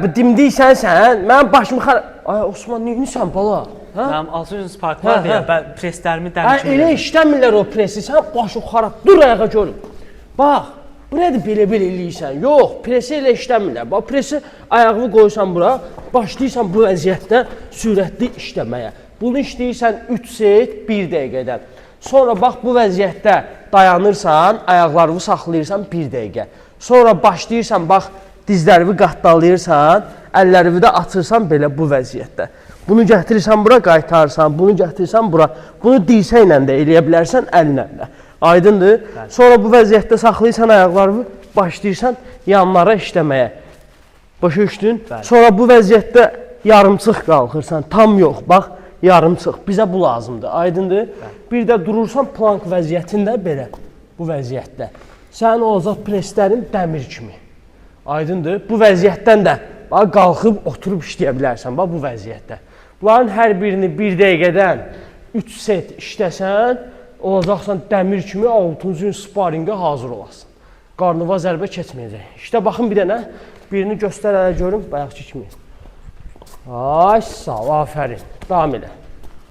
Bu dimdiksən sən, mənim başımı xar... Ay Osman, neynisən bala? Hə? Mənim 6 gün spark vardı ya, Hə, hə. mən preslərimi Ay dəmir kimi elə elədim. işləmirlər o presi. Sən başın xarab. Dur ayağa görüm. Bax, bu nədir belə-belə eləyirsən? Yox, presi elə işləmirlər. Bax, presi ayağını qoyursan bura, başlayırsan bu vəziyyətdə sürətli işləməyə. Bunu işləyirsən 3 set 1 dəqiqədən. Sonra bax bu vəziyyətdə dayanırsan, ayaqlarını saxlayırsan 1 dəqiqə. Sonra başlayırsan bax dizlərini qatdalayırsan, əllərini də açırsan belə bu vəziyyətdə. Bunu gətirirsən bura, qaytarsan, bunu gətirirsən bura. Bunu dirsəklə də eləyə bilərsən, əllə də. Aydındır? Sonra bu vəziyyətdə saxlayırsan ayaqlarını, başlayırsan yanlara işləməyə. Başa düşdün? Bəli. Sonra bu vəziyyətdə yarımçıq qalxırsan, tam yox, bax, yarımçıq. Bizə bu lazımdır. Aydındır? Bir də durursan plank vəziyyətində belə, bu vəziyyətdə. Sənin olacaq preslərin dəmir kimi. Aydındır? Bu vəziyyətdən də bax qalxıb oturub işləyə bilərsən, bax bu vəziyyətdə. Bunların hər birini bir dəqiqədən 3 set işləsən, olacaqsan dəmir kimi 6-cı gün sparinqə hazır olasan. Qarnıva zərbə keçməyəcək. İşte baxın bir dənə, birini göstər hələ görüm, bayaqki kimi. Ay sağ ol, afərin. Davam elə.